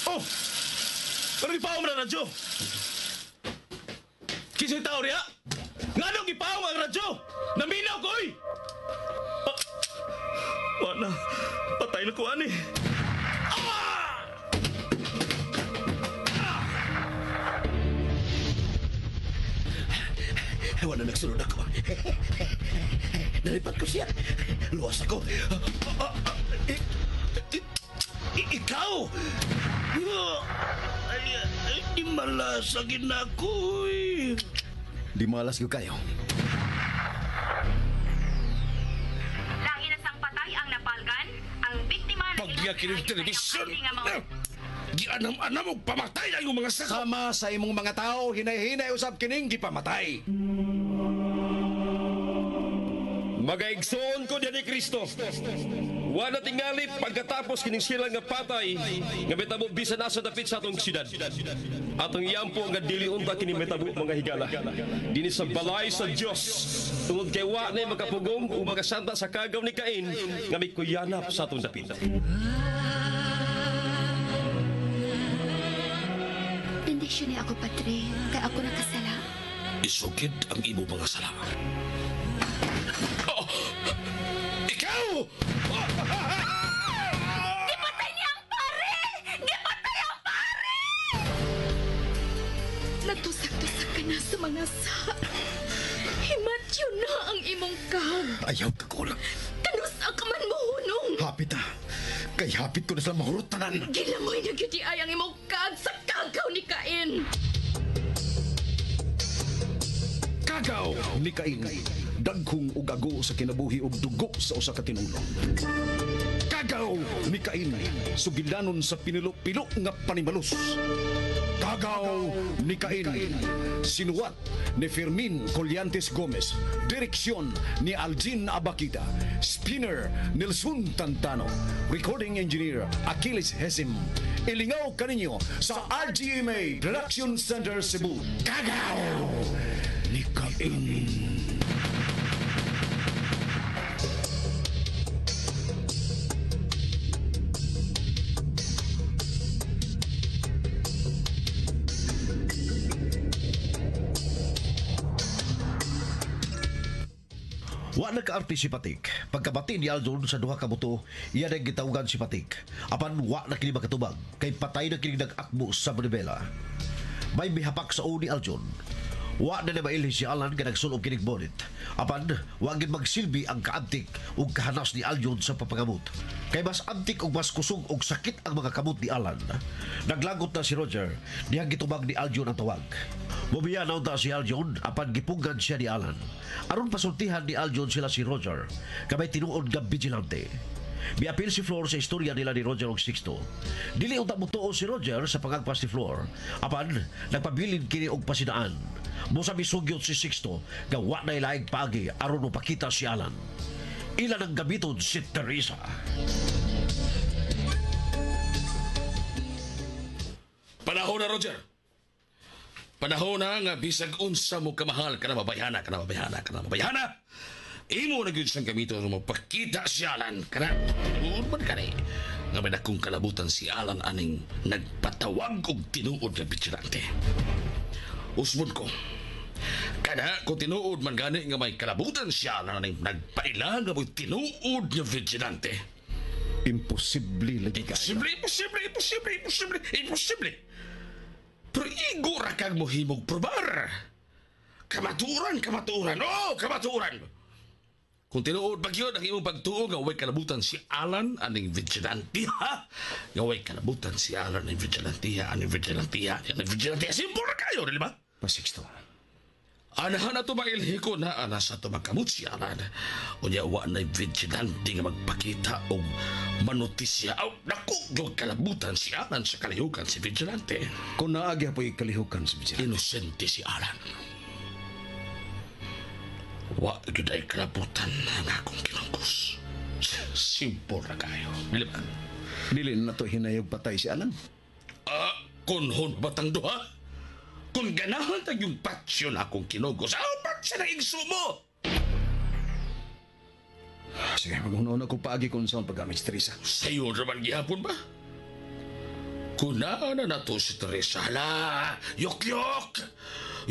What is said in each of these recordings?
Oh! Pero gipaom na radyo! Kisa'y tao riya? Nganong gipaom ang radyo? Naminaw ko, oy! Ah, wala. Patay na ko, ani. Wala nagsunod ako. Nalipat ko siya. Luwas ako. Ikaw! Ay, ay, di malasagin ako eh. Di malas ko kayo. Lahi na sang patay ang napalgan, ang biktima na Pagya kining telebisyon. Gianam-anam og pamatay ang imong mga saka. Sama sa imong mga tao, hinay-hinay usab kining gipamatay. Magaigsoon ko diyan ni Kristo. Wala tingali pagkatapos kining sila nga patay nga mitabo bisan asa dapit sa atong syudad. Atong yampo nga dili unta kini mitabo mga higala. Dinhi sa balay sa Dios tungod kay wa na makapugong ug makasanta sa kagaw ni Cain nga mikuyanap sa atong dapit. Bendisyon ni ako, Padre, kay ako nakasala. Isugid ang imo mga sala. Oh! Ikaw! Gipatay niya ang pare! Gipatay ang pare! Natusak-tusak ka na sa mga sa. Himatyo na ang imong kag. Ayaw ka kulang. Kanus ang kaman mo hunong. Hapit ah. Kay hapit ko na sila mahurot tanan. Gilangoy na gyud ay ang imong kag sa kagaw ni Cain. Kagaw ni Cain. Daghong ug ago sa kinabuhi ug dugo sa usa ka tinulong. Kagaw ni Cain. Sugilanon sa pinilo-pilo nga panimalus. Kagaw ni Cain. Sinuwat ni Fermin Collantes Gomez. Direksyon ni Aljin Abakita. Spinner Nelson Tantano. Recording engineer Achilles Hesim. Ilingaw kaninyo sa RGMA Production Center Cebu. Kagaw ni Cain. Wa nagkaarti si Patik. Pagkabati ni Aldon sa duha ka buto, iya na gitawgan si Patik. Apan wa na kini makatubag, kay patay na kini nag-akbo sa manibela. May mihapak sa ni Aljon. Wa na mailhi si Alan nga nagsulob kinig bonnet. Apan wa gid magsilbi ang kaantik ug kahanas ni Aljon sa papangamot. Kay mas antik ug mas kusog og sakit ang mga kamot ni Alan. Naglagot na si Roger, dihang gitubag ni Aljon ang tawag. Mubiya na unta si Aljon, apan gipunggan siya ni Alan. Aron pasultihan ni Aljon sila si Roger, kamay tinuod nga vigilante. Miapil si Flor sa istorya nila ni Roger og Sixto. Dili unta motuo si Roger sa pangagpas ni Flor. Apan nagpabilin kini og pasidaan. Mosa misugyot si Sixto nga wa nay laing paagi aron mopakita si Alan. Ila nang gamiton si Teresa. Panahon na, Roger. Panahon na nga bisag unsa mo kamahal ka na mabayhana, ka na mabayhana, ka na mabayhana. Imo na gyud siyang gamiton mo pakita si Alan. Kana, tinuod man kani. Nga may dakong kalabutan si Alan aning nagpatawag og tinuod nga vigilante. Usbon ko. Kana, kung tinuod man gani nga may kalabutan si Alan aning nagpaila nga mo'y tinuod nga vigilante. Imposible lagi kayo. Imposible, imposible, imposible, imposible, imposible. Pero igo ra kag mohimog probar. Kamaturan, kamaturan, oh, kamaturan. Kung tinuod ba gyud ang imong pagtuo nga way kalabutan si Alan aning vigilante, ha? Nga way kalabutan si Alan aning vigilante, ha? Aning vigilante, ha? Aning vigilante. Simple ra kayo, di ba? Pa Sixto. Anahan na ito mailhi ko na ana sa ito magkamot si Alan. Unya wa na vigilante nga magpakita o manotisya. Aw, naku, yung kalabutan si Alan sa kalihukan si vigilante. Kung naagya po'y kalihukan si vigilante. Inosente si Alan. Wa gyud ay kalabutan ang akong kinungkos. Simple ra kayo. Dili ba? Dili na to hinayog patay si Alan. Ah, kunhon batang duha? Kung ganahan tag yung patsyon akong kinugos, aw, ba't siya na igso mo? Sige, maghuna-una ko paagi kung saan paggamit si Teresa. Sayo naman gihapon ba? Kunaan na nato si Teresa. Hala, yok-yok!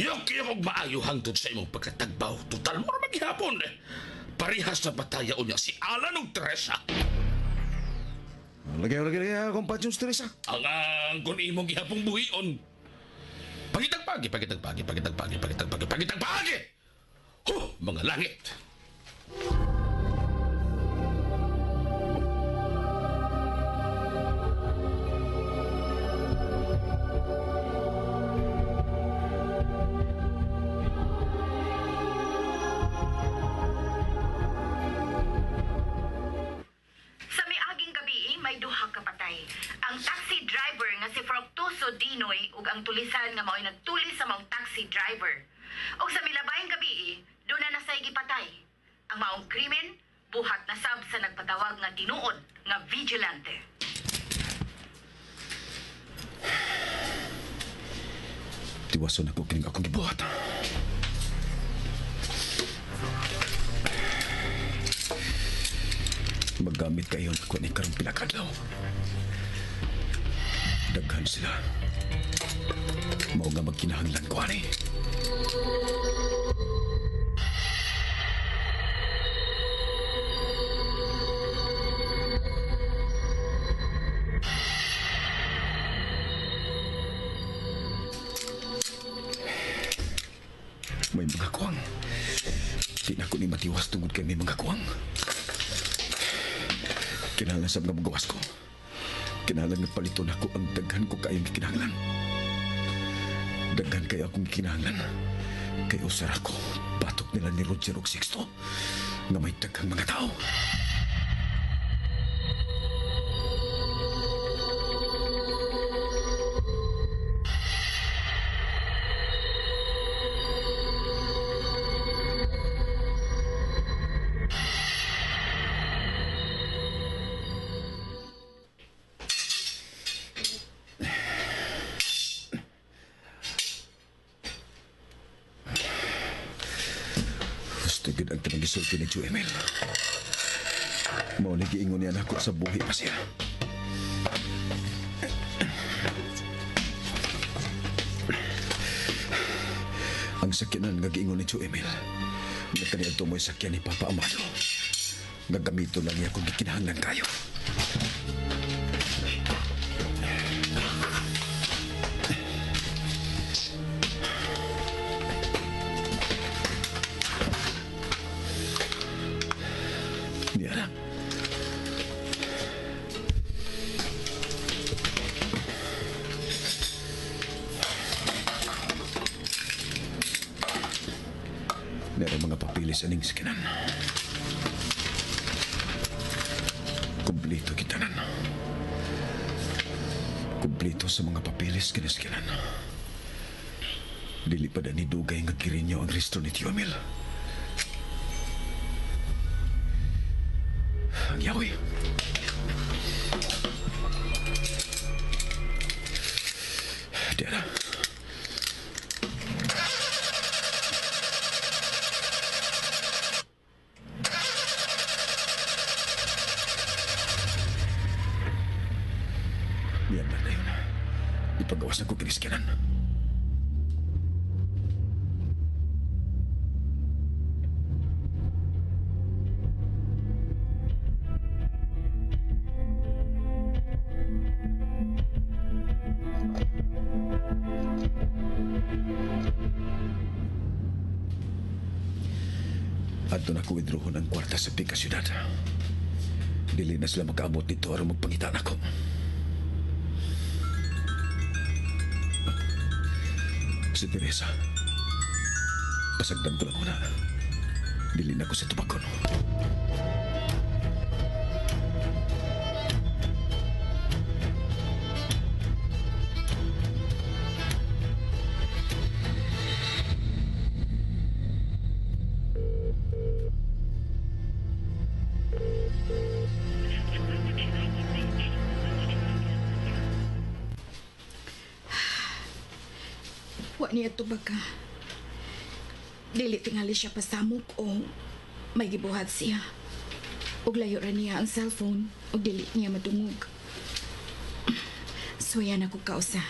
Yok-yok og maayo hangtod sa imong pagkatagbaw. Total mo naman gihapon. Parihas na pataya unya si Alan og Teresa. Lagay, akong patyon si Teresa. Ang kung imong gihapong buhion. Pagitagpagi. Huh, mga langit. Sa miaging gabi, may duha ka patay. Ang taxi driver nga si Fructuoso Dinoy ug ang tulisan nga mao'y nagtuli sa maong taxi driver. Ug sa milabayng gabi, doon na nasay gipatay. Ang maong krimen, buhat na sab sa nagpatawag nga tinuod nga vigilante. Tiwason ako kining akong gibuhat. Maggamit kayo na kuha ni karong pinakadlaw. Daghan sila. Mao nga magkinahanglan ko ani. May mga kuwang. Di na ko ni matiwas tungod kay may mga kuwang. Kinahanglan sa mga magawas ko. Kinahanglan nga paliton ako ang daghan ko kayong kinahanglan. Daghan kayo akong kinahanglan. Kay usar ako, batok nila ni Roger og Sixto nga may daghang mga tao. Gusto gud ang tanang gisulti ni Joe Emil. Mao ni giingon niya nako sa buhi pa siya. Ang sakyanan nga giingon ni Joe Emil. Nga kaniadto mo'y sakyan ni Papa Amado. Nga gamito lang niya kung gikinahanglan kayo. Niara. Meron mga papilis aning sakinan. Kumplito kitanan. Kumplito sa mga papilis kinaskinan. Dili pa ni dugay nga girinyo ang restro ni Tio Emil. Ang yawi. Diara. Yan na yun. Ipagawas na ko kiniskinan. Adto na ko withdrawon ang kwarta sa Pica Ciudad. Dili na sila makaabot dito aron magpangita nako. Si Teresa. Pasagdan ko lang muna. Dili na ko sa tubakon. Wa niya tubag ka. Dili tingali siya pasamok o may gibuhat siya. Ug layo ra niya ang cellphone ug dili niya madungog. Suwayan ako kausa.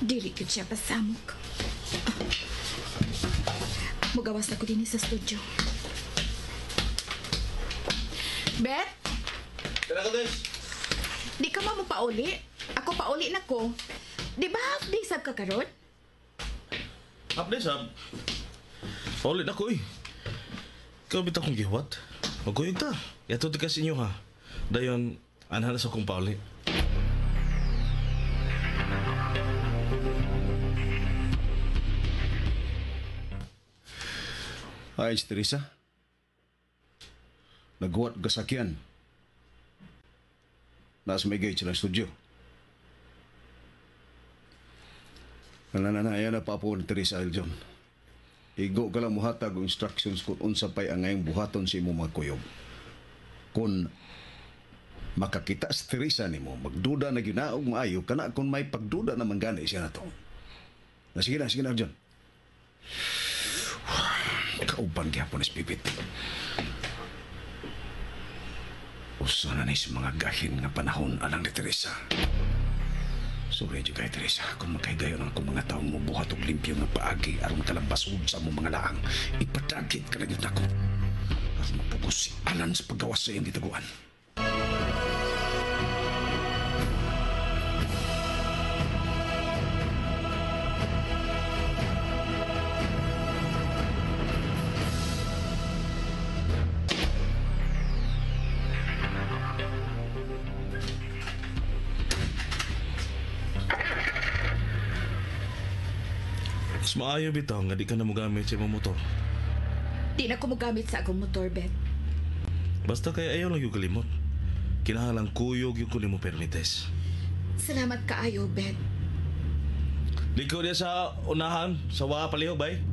Dili gyud siya pasamok. Mugawas na ko din sa studio. Beth? Tara ka, Des. Di ka ma mo pauli? Ako pauli na ko. Di ba half day sab ka karon? Half day sab? Pauli na ko eh. Ikaw bitaw kong gihuwat. Magkuyog ta. Yato di ka sa inyo ha. Dayon, anha na sa kong pauli. Ay, si Teresa. Naghuwat gasakyan. Nasa may gate sila studio. Nananaya na pa po ni Teresa Aljon. Igo ka lang muhatag og instructions kung unsa pa'y ang ngayong buhaton sa imong mga kuyog. Kung makakita si Teresa nimo, magduda na ginaog maayo kana kung may pagduda naman gani siya na to. Na sige na, Aljon. Kauban gyapon ni Pipit. Usa na ni sa mga gahin nga panahon alang ni Teresa. Sorry jud kay Teresa, kung makaigayon ang akong mga taong mubuhat og limpyo nga paagi aron kalambasod sa among mga laang, ipadagit ka na gyud nako. Aron mapugos si Alan sa paggawas sa iyang gitaguan. Mas maayo bitaw nga di ka na mogamit sa imong motor. Di na ko mogamit sa akong motor, Beth. Basta kay ayaw lang yung kalimot. Kinahanglan kuyog yung kunin mo permites. Salamat kaayo, Beth. Liko niya sa unahan, sa waa palihog, bay.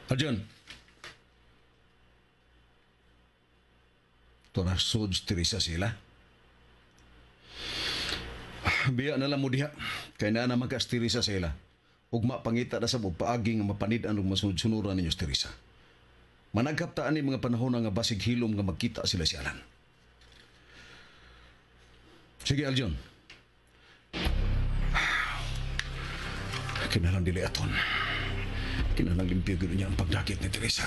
Arjun. Tora sod Teresa sila. Biya na lang mo diha. Kay naa naman ka Teresa sila. Ugma pangita na sa mo paagi nga mapanid-an og masunod-sunuran ninyo si Teresa. Managkaptaan ni mga panahon nga basig hilom nga magkita sila si Alan. Sige, Aljon. Kinalang dili aton. Kinalang limpyo gyud niya ang pagdakit ni Teresa.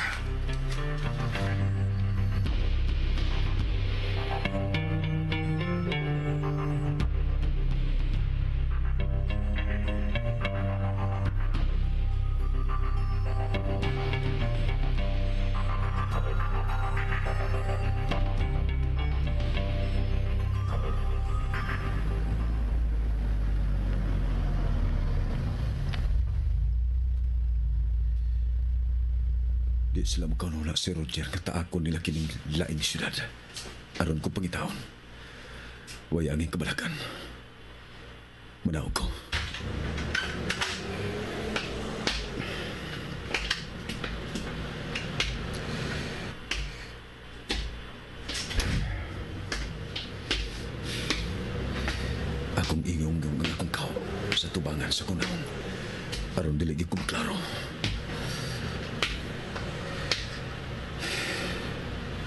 Di sila magkaunula si Roger kataakon nila kining laing siyudad. Aron ko pangitaon. Wayangin kabalakan. Manaog ko. Akong ingong ang akong kao sa tubangan sa kunahon. Aron dili gyud ko maklaro.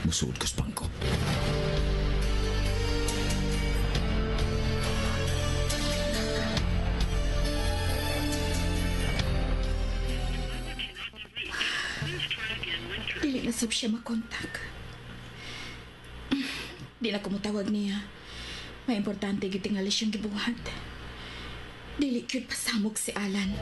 Musuod ko sa bangko. Dili na sab siya makontak. Di na ko mutawag niya. May importante gyud tingali siyang gibuhat. Dili gyud pasamok si Alan.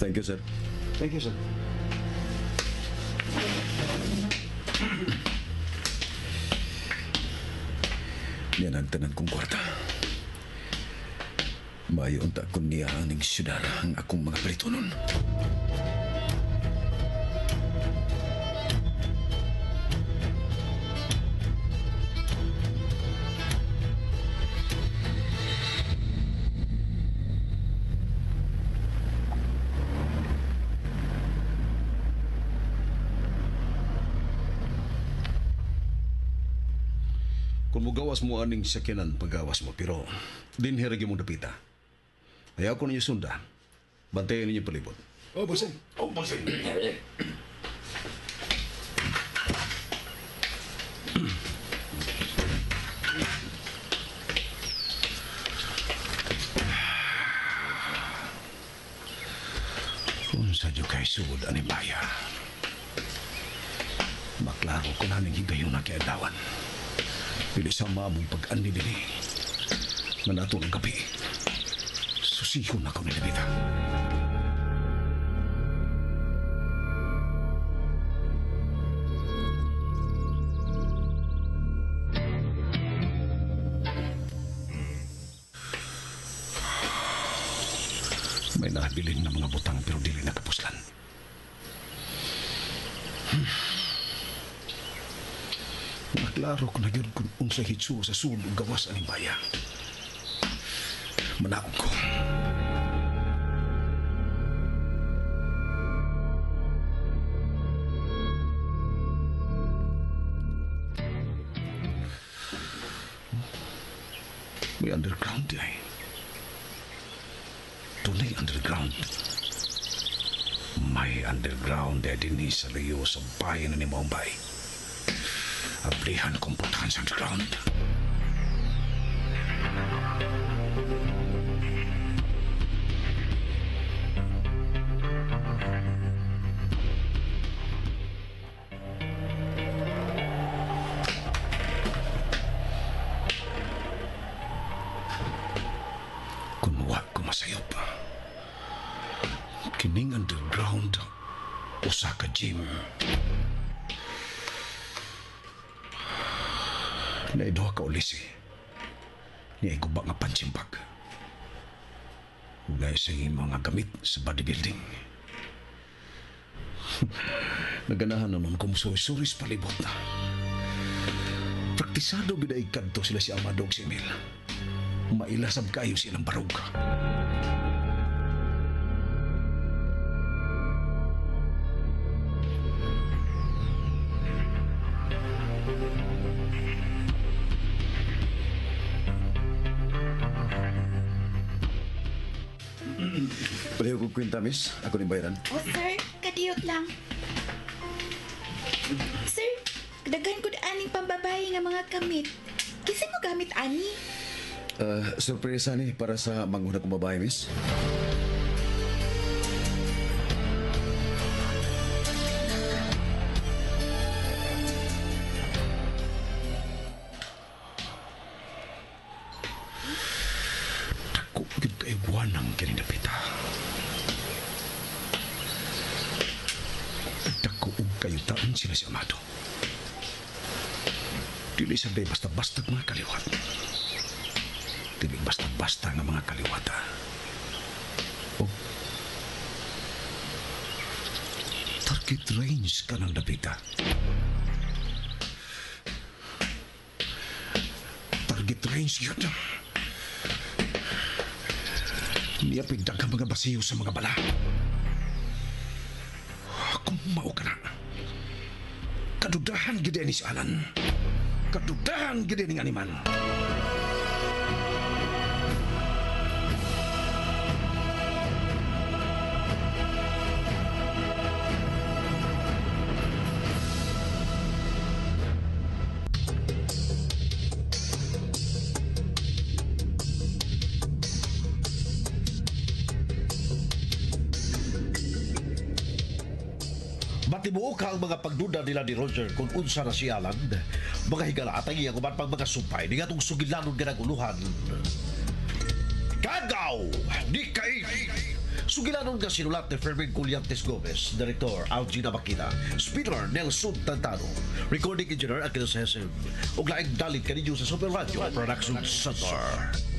Thank you, sir. Thank you, sir. Niya nagtanan kong kwarta. Maayo unta kun niya aning syudad ang akong mga palitonon. Kung mugawas mo aning sakyanan, paggawas mo, pero dinhi ra gyud mo dapita. Ayaw ko ninyo sunda. Bantayan ninyo palibot. Oh, bossing. Oh, bossing. Unsa jud kay sugod ani baya. Maklaro ko na ning higayon na kay adlawan. Dili sa mamong pag-ani dinhi. Nga nato ng gabi. Susihon ako ni Levita. May nabilin na mga butang pero dili nakapuslan. Naklaro ko na yun kung unsa hitsura sa sulod ug gawas aning baya. Manaog ko. May underground di ay. Tunay underground. May underground di dinhi sa layo sa bayan ni Mumbai. Ablihan kong puntahan sa underground. Kung wa ko masayop, kining underground usa ka gym. Naiduha ka ulisi. Niya iguba nga pansimbag. Ugay sa iyong mga gamit sa bodybuilding. Naganahan na nun kung suri-suris palibot na. Praktisado biday kadto sila si Amado ug si Emil. Mailasab kayo silang barog. Palihog og kwenta, miss. Ako ning bayaran. Oh, sir, kadiyot lang. Sir, daghan ko aning pambabae nga mga kamit. Kinsa mo gamit ani? Sorpresa ni para sa manghuna kong babae, miss. Dako gyud kay buwanang kini dapita. Dako og kayutaan sila si Amado. Dili sabay basta-basta mga kaliwat. Dili basta-basta nga mga kaliwata. Oh. Target range ka ng dapita. Target range yun. Niya pigdag ang mga basiyo sa mga bala. Kung mao ka na, kadudahan gid ni si Alan. Kadudahan gid ning animal. Matibuok ang mga pagduda nila ni Roger kung unsa na si Alan. Mga higala at ang iyang uban pang mga supay ni ngatong sugilanon nga naguluhan. Kagaw ni Cain! Sugilanon nga sinulat ni Fermin Collantes Gomez, Director Algina Makita, Speaker Nelson Tantano, Recording Engineer Achilles Hesem, ug laing dalit kaninyo sa Super Radio Production Center.